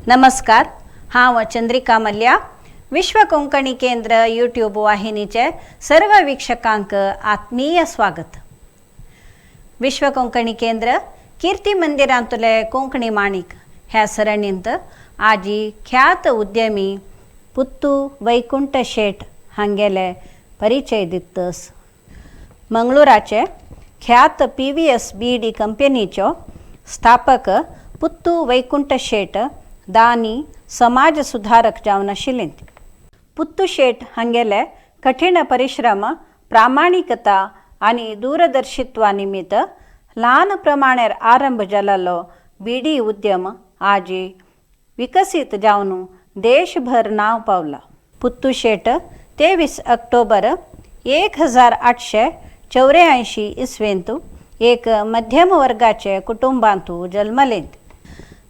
नमस्कार, हांव चंद्रिका मल्या. विश्व कोंकणी केंद्र यूट्यूब वाहिनीचे सर्व वीक्षकांक आत्मीय स्वागत. विश्व कोंकणी केंद्र कीर्ती मंदिरांतले कोंकणी माणिक ह्या सरणींत आजी ख्यात उद्यमी पुत्तू वैकुंठ शेट हांगेले परिचय दितस. मंगळूराचे ख्यात PVS बीडी कंपनीचो स्थापक पुत्तू वैकुंठ शेट दानी समाज सुधारक जावन आशिल्ले. पुत्तू शेट हांगेले कठीण परिश्रम, प्रामाणिकता आनी दूरदर्शित्वा निमित्त ल्हान प्रमाणेर आरंभ जाल्लो बीडी उद्यम आजी विकसीत जावन देशभर नांव पावला. पुत्तू शेट 23 ऑक्टोबर 1884 इसवेंत एक मध्यम वर्गाचे कुटुंबांतू जल्मले.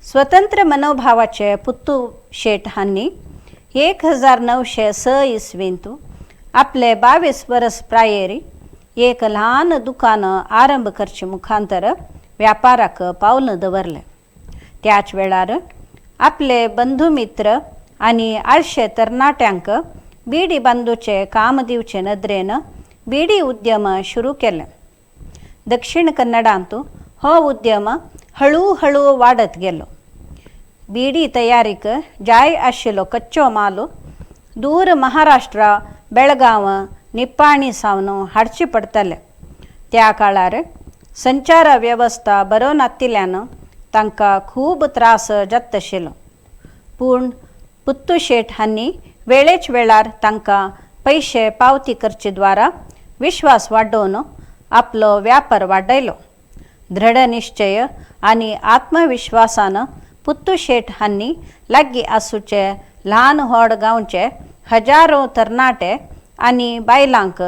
स्वतंत्र मनोभावाचे पुत्तू शेट हांणी 1906 इसवेंत आपले 22 वर्स प्रायेरी एक ल्हान दुकान आरंभ करचे मुखांतर व्यापाराक पावल दवरले. त्याच वेळार आपले बंधुमित्र आनी आळशे तरणाट्यांक बीडी बांदूचे काम दिवचे नदरेन बीडी उद्यम सुरू केले. दक्षिण कन्नडांत हो उद्यम हळू हळू वाडत गेलो. बीडी तयारीक जाय आशिल्लो कच्चो माल दूर महाराष्ट्र, बेळगांव, निप्पाणी सावन हाडचे पडटले. त्या काळार संचार वेवस्था बरो नातिल्ल्यान तांकां खूब त्रास जाता आशिल्लो. पूण पुत्तू शेट हांणी वेळेच वेळार तांकां पयशे पावती करचे द्वारा विश्वास वाडोवन आपलो व्यापार वाडयलो. दृढ निश्चय आनी आत्मविश्वासान पुत्तू शेट हांणी लागीं आसूचे ल्हान व्हड गांवचे हजारो तरणाटे आनी बायलांक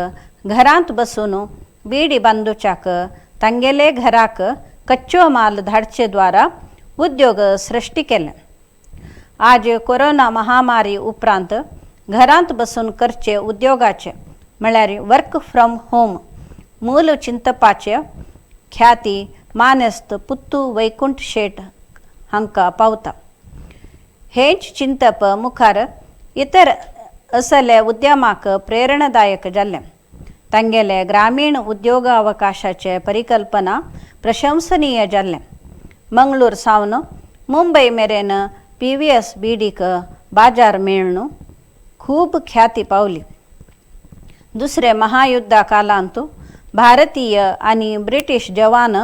घरांत बसून बीडी बांदूच्याक तांगेले घराक कच्चो माल धाडचे द्वारा उद्योग सृश्टी केले. आज कोरोना महामारी उपरांत घरांत बसून करचे उद्योगाचे म्हळ्यार वर्क फ्रॉम होम मूल चिंतपाचे ख्याती मानेस्त पुत्तू वैकुंठ शेट हांकां पावता. हेंच चिंतप मुखार इतर असले उद्यमाक प्रेरणादायक जाल्लें. तांगेले ग्रामीण उद्योगावकाशाचे परिकल्पना प्रशंसनीय जाल्लें. मंगळूर सावन मुंबय मेरेन PVS बीडीक बाजार मेळ्ळू खूब ख्याती पावली. दुसरे महायुद्धा कालांत भारतीय आनी ब्रिटीश जवान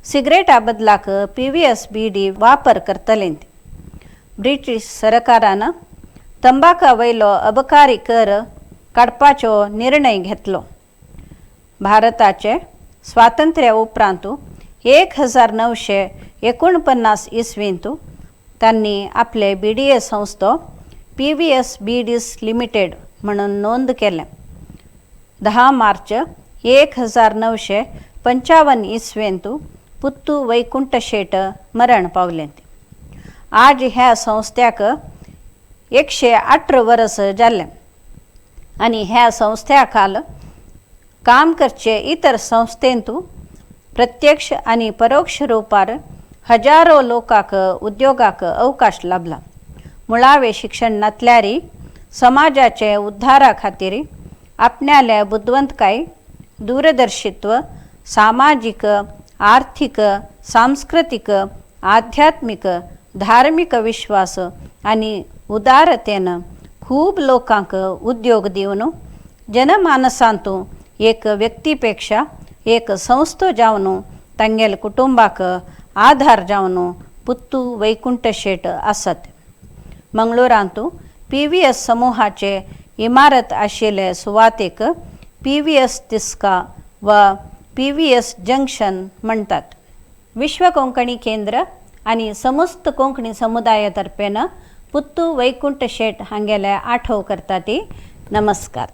सिगरेटा बदलाक PVS बीडी वापर करतले. ब्रिटीश सरकारान तंबाका वयलो अबकारी कर काडपाचो निर्णय घेतलो. भारताचे स्वातंत्र्या उपरांत 1949 इसवींत तांणी आपले बीडीए संस्थो PVS बीडीस लिमिटेड म्हणून नोंद केलें. 10 मार्च 1955 इसवेंत पुत्तू वैकुंठ शेट मरण पावले. आज ह्या संस्थ्याक 118 वर्स जाल्लें आनी ह्या संस्थ्या खाल काम करचे इतर संस्थेंतू प्रत्यक्ष आनी परोक्ष रूपार हजारो लोकांक उद्योगाक अवकाश लाभला. मुळावे शिक्षण नातल्यारी समाजाचे उद्धारा खातीर आपणाले बुदवंतकाय, दूरदर्शित्व, सामाजीक, आर्थिक, सांस्कृतीक, आध्यात्मिक, धार्मिक विश्वास आनी उदारतेन खूब लोकांक उद्योग दिवन जनमानसांतू एक व्यक्तीपेक्षा एक संस्थो जावन तांगेले कुटुंबाक आधार जावन पुत्तू वैकुंठ शेट आसात. मंगळूरांतू PVS समूहाचे इमारत आशिल्ले सुवातेक PVS तिस्का व PVS junction म्हणटात. विश्व कोंकणी केंद्र आनी समस्त कोंकणी समुदाया तर्फेन पुत्तू वैकुंठ शेट हांगेले आठव करता ती. नमस्कार.